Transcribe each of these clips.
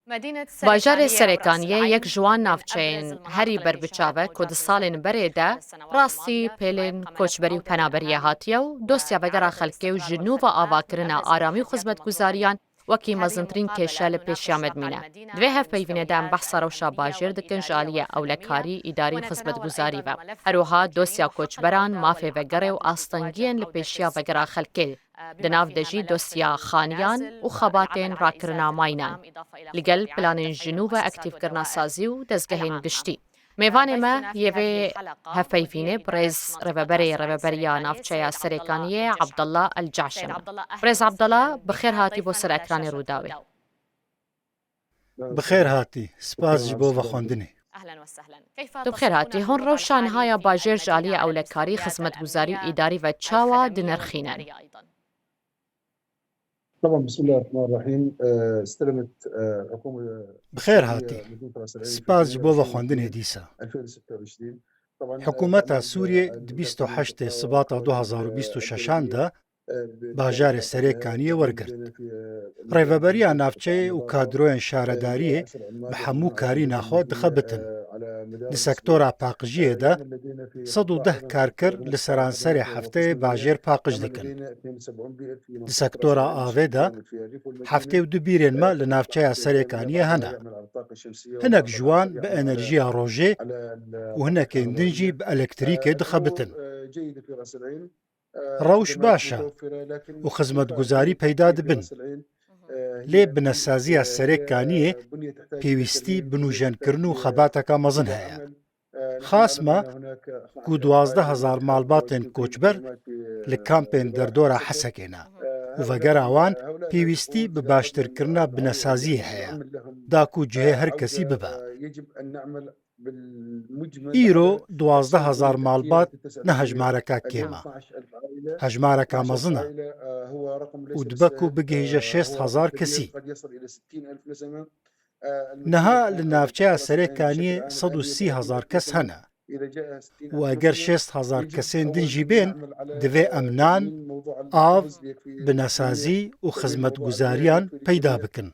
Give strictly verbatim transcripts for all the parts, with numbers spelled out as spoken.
Bajarê Serêkaniyê yek ji wan navçeyên herî berbiçav e ku di salên berê de rastî pêlên koçberî û penaberiyê hatiye û dosya vegera xelkê û ji nû ve avakirina aramî û xizmetguzariyan wekî mezintirîn kêşe li pêşiya me dimîne. Di vê hevpeyvînê de em behsa rewşa bajêr dikin ji aliyê ewlekarî, îdarî û xizmetguzarî ve. Her wiha dosya koçberan, mafê vegerê û astengiyên li pêşiya vegera xelkê. Di nav de jî dosya xaniyan û xebatên rakirina mayînan. Li gel planên ji nû ve aktîfkirina sazî û dezgehên giştî. Mêvanê me yê vê hevpeyvînê birêz rêveberê Rêveberiya Navçeya Serêkaniyê Abdullah El Caşim. Birêz Abdullah, bi xêr hatî bo ser ekranê Rûdawê. Bi xêr hatî. Spas ji bo vexwendinê. Tu bi xêr hatî. Hûn rewşa niha ya bajêr ji aliyê ewlekarî, xizmetguzarî û îdarî ve çawa dinirxînin? طبعا، بسم الله الرحمن الرحيم. آه، استلمت، آه، حكومة Bi xêr hatî. مدينة راس العين Spas ji bo vexwendinê dîsa. ألفين وستة وعشرين. طبعا، آه، Hikûmeta Sûriyê di bîst û heştê Sibata du hazar û bîst û şeşan de bajarê Serêkaniyê wergirt. Rêveberiya navçeyê û kadroyên şaredariyê bi hemû karîna xwe dixebitin. Di sektora paqijiyê de sed û deh karker li seranserê hefteyê bajêr paqij dikin. Di sektora avê de heftê û du bîrên me li navçeya Serêkaniyê hene. Hinek ji wan bi enerjiya rojê û hinekên din jî bi elektrîkê dixebitin. Rewş baş e û xizmetguzarî peyda dibin. Lê binesaziya Serêkaniyê pêwîstî bi nûjenkirin û xebateka mezin heye. Xas me ku duwazdeh hezar malbatên koçber li kampên derdora Hesekê ne û vegera wan pêwîstî bi baştirkirina binesaziyê heye, da ku cihê her kesî bibe. Îro duwazdeh hezar malbat ne hejmareka kêm e. Hejmareka mezin e û dibe ku bigihîje şêst hezar kesî. Niha li navçeya Serêkaniyê sed û sî hezar kes hene û eger şêst hezar kesên din jî bên, divê em nan, av, binesazî û xizmetguzariyan peyda bikin.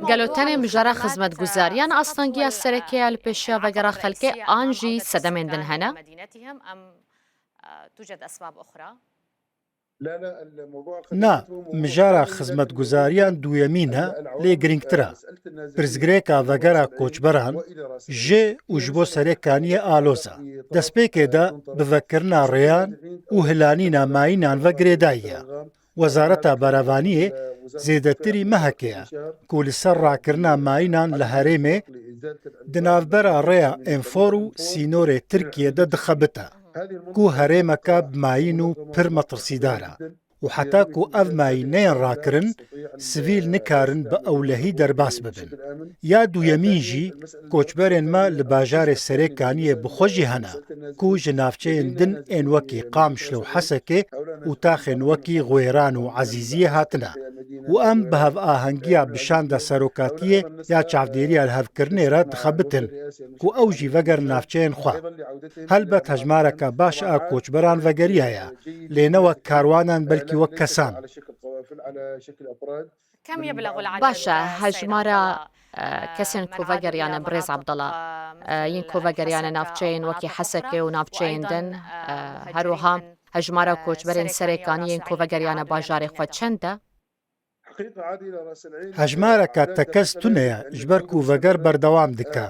Gelo tenê mijara xizmetguzariyan astengiya sereke ye li pêşiya vegera xelkê an jî sedemên din hene? Na, mijara xizmetguzariyan duyemîn e, lê girîngtir e. Pirsgirêka vegera koçberan ji û ji bo Serêkaniyê aloz e. Destpêkê de bi vekirina rêyan û hilanîna mayînan ve girêdayî ye. Wezareta Berevaniyê zêdetirî mehekê ye ku li ser rakirina mayînan li herêmê di navbera rêya Enfor û sînorê Tirkiyê de dixebite ku herêmeke bi mayîn û pir metirsîdar e û heta ku ev mayîn neyên rakirin, sivîl nikarin bi ewlehî derbas bibin. Ya duyemîn jî, koçberên me li bajarê Serêkaniyê bi xwe jî hene ku ji navçeyên din ên wekî Qamişlo û Hesekê û taxên wekî Xwêran û Ezîziyê hatine û em bi hevahengiya bi şanda serokatiyê ya çavdêriya lihevkirinê re dixebitin ku ew jî vegerin navçeyên xwe. Helbet hejmareke baş a koçberan vegeriyaye, lê ne wek karwanan belkî wek kesan. Baş e, hejmara, e, kesên ku vegeriyane birêz Abdala, e, yên ku vegeriyane navçeyên wekî Hesekê û navçeyên din, e, her wiha hejmara koçberên Serêkanî yên ku vegeriyane bajarê xwe çend e? Hejmareke tekez tune ye, ji ber ku veger berdewam dike.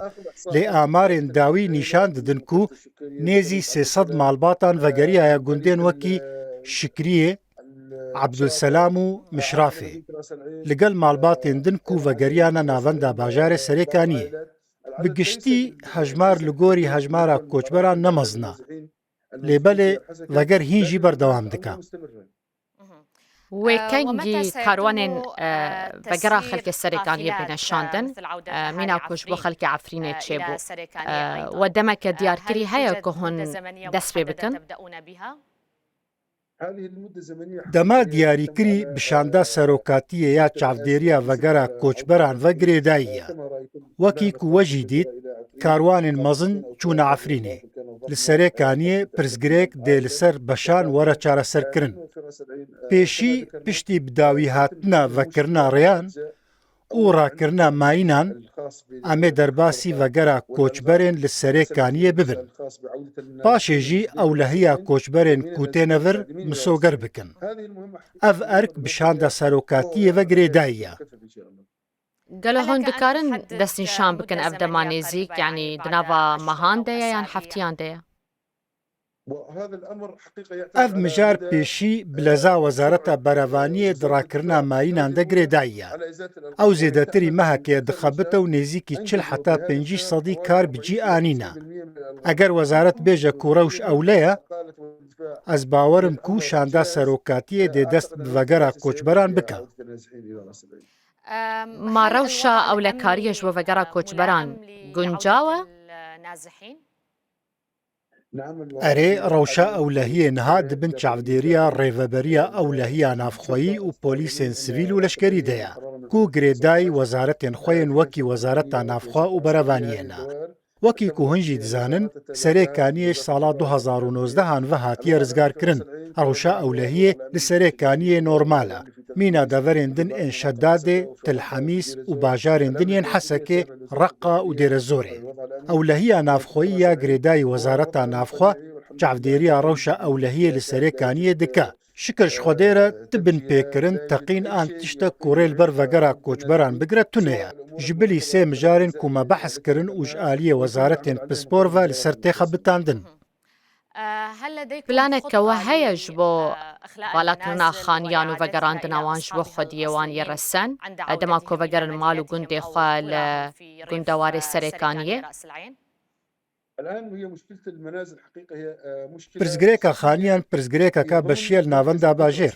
Lê amarên dawî nîşan didin ku nêzî sê sed malbatan vegeriyaye gundên wekî Şikriyê, Ebdulselam û Mişrafê, li gel malbatên din ku vegeriyane navenda bajarê Serêkaniyê. Bi giştî hejmar li gorî hejmara koçberan ne mezin e. Lê belê veger hîn jî berdewam dike. Wê kengî karwanên, e, vegera xelkê Serêkaniyê bêne şandin, e, mîna ku ji bo xelkê Efrînê çêbû. E, we demeke diyarkirî heye ku hûn dest pê bikin? Dema diyarîkirî bi şanda serokatiyê ya çavdêriya vegera koçberan ve girêdayî ye. Wekî ku we jî dît, karwanên mezin çûne Efrînê. Li Serê Kaniyê pirsgirêk dê li ser beşan were çareserkirin. Pêşî piştî bi dawî hatina vekirina rêyan û rakirina mayînan, em ê derbasî vegera koçberên li Serê Kaniyê bibin. Paşê jî ewlehiya koçberên ku têne vir misoger bikin. Ev erk bi şanda serokatiyê ve girêdayî ye. Gelo hûn dikarin destnîşan bikin ev dema nêzîk, yanî di nava mehan de ye yan heftiyan de ye? Ev mijar pêşî bi leza Wezareta Berevaniyê di rakirina mayînan de girêdayî ye. Ew zêdetirî mehekê dixebite û nêzîkî çil heta pêncî sedî kar bi cî anîne. Eger wezaret bêje ku rewş ewle ye, ez bawer im ku şanda serokatiyê dê dest bi vegera koçberan bike. Ma rewşa ewlekariyê ji bo vegera koçberan guncaw e? Erê, rewşa ewlehiyê niha di bin çavdêriya Rêveberiya Ewlehiya Navxweyî û polîsên sivîl û leşkerî de ye, ku girêdayî wezaretên xwe yên wekî Wezareta Navxwe û Berevaniyê ne. Wekî ku hûn jî dizanin, Serê Kaniyê ji sala du hezar û nozdeh an ve hatiye rizgarkirin. Rewşa ewlehiyê li Serê Kaniyê normal e. Mîna deverên din ên Şedadê, Til Hemîs û bajarên din yên Hesekê, Reqa û Dêrezorê. Ewlehiya navxweyî ya girêdayî Wezareta Navxwe çavdêriya rewşa ewlehiyê li Serê Kaniyê dike. Şikir ji Xwedê re ti binpêkirin, teqîn an tiştek ku rê li ber vegera koçberan bigire tune ye. Ji bilî sê mijarên ku me behs kirin û ji aliyê wezaretên pispor ve li ser tê xebitandin. Planeke we heye ji bo valakirina xaniyan û vegerandina wan ji bo xwediyê wan yê resen, dema ku vegerin mal û gundê xwe li gundewarê Serê Kaniyê? Pirsgirêka xaniyan pirsgirêkeke beşiye li navenda bajêr.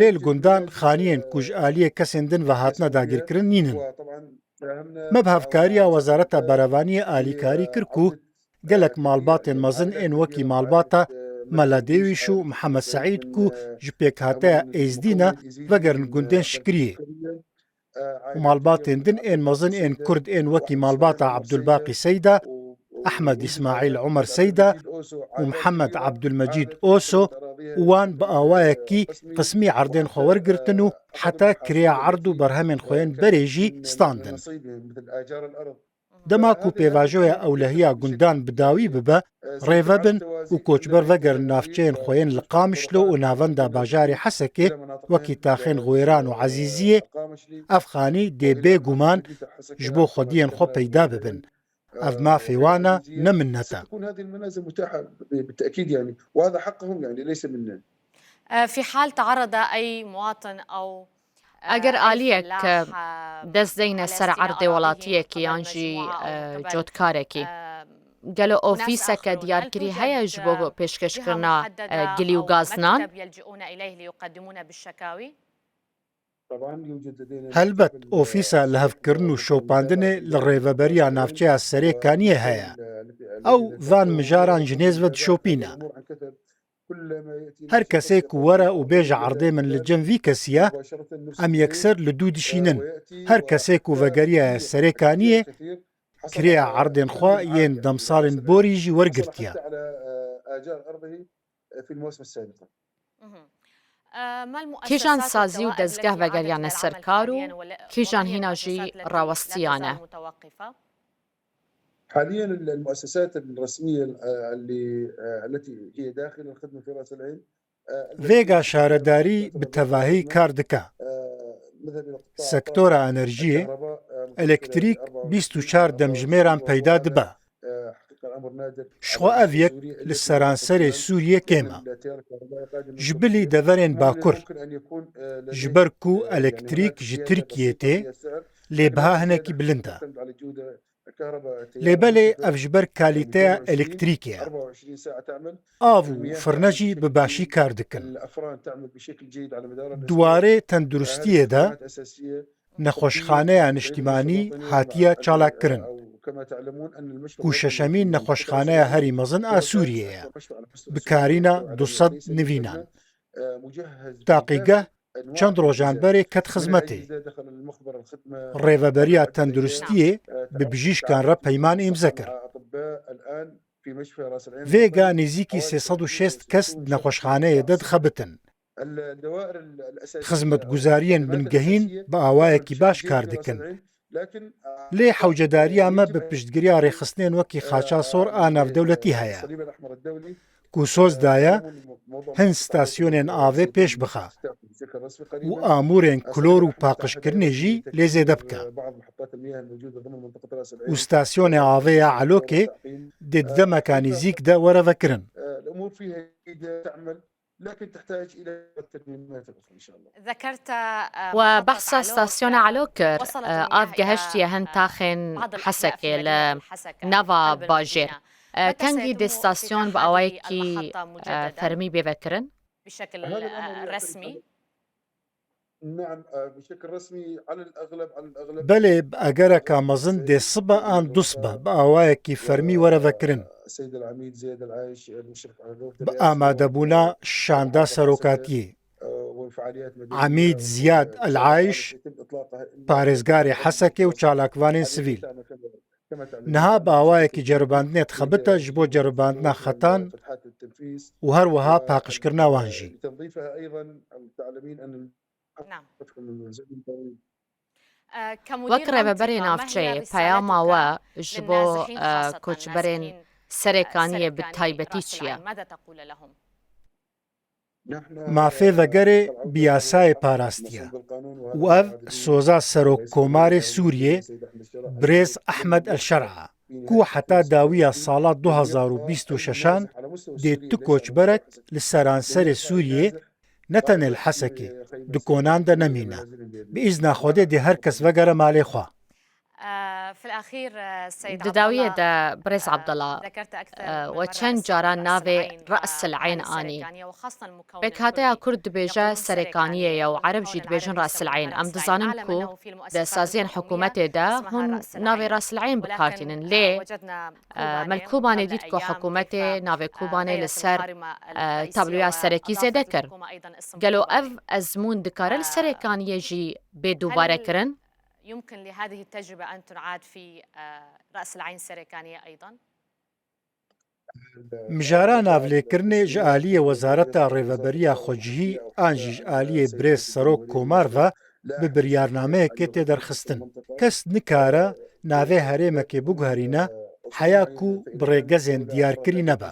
Lê li gundan xaniyên ku ji aliyê kesên din ve hatine dagirkirin nînin. Me bi hevkariya Wezareta Berevaniyê alîkarî kir ku gelek malbatên mezin ên wekî malbata Mela Dêwîş û Mihemed Seîd ku ji pêkhateya Êzdî ne, vegerin gundên Şikriyê. Û malbatên din ên mezin ên Kurd ên wekî malbata Ebdulbaqî Seyda, Ehmed Îsmaîl Omer Seyda û Mihemed Ebdulmecîd Oso û wan bi awayekî qismî erdên xwe wergirtin û heta kirêya erd û berhemên xwe yên berê jî standin. Dema ku pêvajoya ewlehiya gundan bi dawî bibe, rêve bin û koçber vegerin navçeyên xwe yên li Qamişlo û navenda bajarê Hesekê, wekî taxên Xwêran û Ezîziyê, ev xanî dê bêguman ji bo xwediyên xwe peyda bibin. Ev mafê wan e, ne minnet e. في حال تعرض أي مواطن أو Eger aliyek dest deyne ser erdê welatiyekî yan jî cotkarekî, gelo ofîseke diyarkirî heye ji bo pêşkêşkirina gilî û gaznan? Helbet, ofîsa lihevkirin û şopandinê li Rêveberiya Navçeya Serê Kaniyê heye. Ew van mijaran ji nêz ve dişopîne. Her kesê ku were û bêje erdê min li cem vî kesî ye, em yekser li dû dişînin. Her kesê ku vegeriyaye Serê Kaniyê, kirêya erdên xwe yên demsalên borî jî wergirtiye. Kîjan sazî û dezgeh vegeriyane ser kar û kîjan hîna jî rawestiyane? حاليا المؤسسات الرسميه اللي التي هي داخل الخدمه في راس العين Vêga şaredarî bi tevahî kar dike. Sektora enerjiyê, elektrîk bîst û çar demjimêran peyda dibe. Ji xwe ev yek li seranserê Sûriyê kêm e. Ji bilî deverên Bakur, ji ber ku elektrîk ji Tirkiyê tê, lê biha hinekî bilind e. Lê belê ev ji ber kalîteya elektrîkê ye. Av û firne jî bi başî kar dikin. Di warê tenduristiyê de nexweşxaneya niştimanî hatiye çalakkirin, ku şeşemîn nexweşxaneya herî mezin a Sûriyê ye, bi karîna du sed nivînan. Taqîgeh çend rojan berê ket xizmetê. Rêveberiya Tenduristiyê bi bijîşkan re peyman îmze kir. Vêga nêzîkî sê sed û şêst kes di nexweşxaneyê de dixebitin. Xizmetguzariyên bingehîn bi awayekî baş kar dikin. Lê hewcedariya me bi piştgiriya rêxistinên wekî Xaça Sor a navdewletî heye. Ku soz daye, hin stasyonên avê pêş bixe û amûrên klor û paqijkirinê jî lê zêde bike. Û stasyonê avê ya Elokê dê di demeka nêzîk de were vekirin. لكن تحتاج إلى ترميمات أخرى إن شاء الله. We behsa stasyona Elo kir. Av gehiştiye hin taxên Hesekê li nava bajêr. Kengî dê stasyon bi awayekî fermî bê vekirin? Belê, bi egereka mezin dê sibe an dusibe bi awayekî fermî were vekirin. Bi amadebûna şanda serokatiyê. Emîd Ziyad El Ayş, parêzgarê Hesekê û çalakvanên sivîl. Niha bi awayekî ceribandinê dixebite ji bo ceribandina xetan û her wiha paqijkirina wan jî. Wek rêveberê navçeyê, peyama we ji bo koçberên Serêkaniyê bi taybetî çi ye? Mafê vegerê bi yasayê parastiye û ev soza Serokkomarê Sûriyê Birêz Ehmed El Şer'a, ku heta dawiya sala du hazar û bîst û şeşan dê tu koçberek li seranserê Sûriyê ne tenê li Hesekê, di konan de nemîne. Bi îzna Xwedê dê her kes vegere malê xwe. Di dawiyê de birêz Abdullah, we çend caran navê Re'sil Eyn anî. Pêkhateya Kurd dibêje Serêkaniyê ye û Ereb jî dibêjin Re'sil Eyn. Em dizanin ku di saziyên hikûmetê de hûn navê Re'sil Eyn bi kar tînin. Lê me li Kobanê dît ku hikûmetê navê Kobanê li ser tabloya serekî zêde kir. Gelo ev ezmûn dikare li Serêkaniyê jî bê dubare kirin? يمكن لهذه التجربة أن تعاد في رأس العين السريكانية أيضا؟ Mijara navlêkirinê ji aliyê Wezareta Rêveberiya Xwecihî an jî ji aliyê Birêz Serok Komar ve bi biryarnameyekê tê derxistin. Kes nikare navê herêmekê biguherîne heya ku bi rêgezên diyarkirî nebe.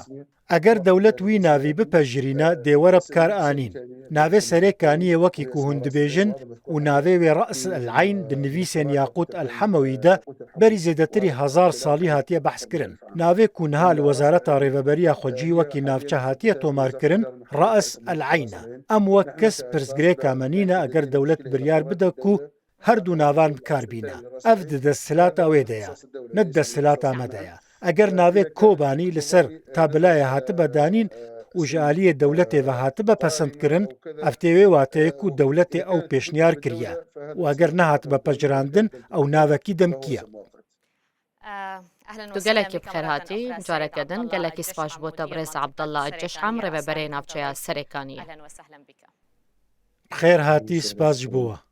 Eger dewlet wî navî bipejirîne, dê were bi kar anîn. Navê Serê Kaniyê wekî ku hûn dibêjin û navê wê Re's el Eyn di nivîsên Yaqût el Hemewî de berî zêdetirî hezar salî hatiye behs kirin. Navê ku niha li Wezareta Rêveberiya Xwecihî wekî navçe hatiye tomar kirin, Re's el Eyn e. Em wek kes pirsgirêka me nîne eger dewlet biryar bide ku her du navan bi kar bîne. Ev di desthilata wê de ye, ne di desthilata me de ye. Eger navê Kobanî li ser tabelayê hatibe danîn û ji aliyê dewletê ve hatibe pesendkirin, ev tê wê wateyê ku dewletê ew pêşniyar kiriye û eger nehatibe pejirandin, ew navekî demkî ye. Tu gelekî bi xêr hatî, careke din gelekî spas ji bo te birêz Abdullah Ceşam, rêveberê navçeya Serêkaniyê. Bi xêr hatî, spas ji bo we.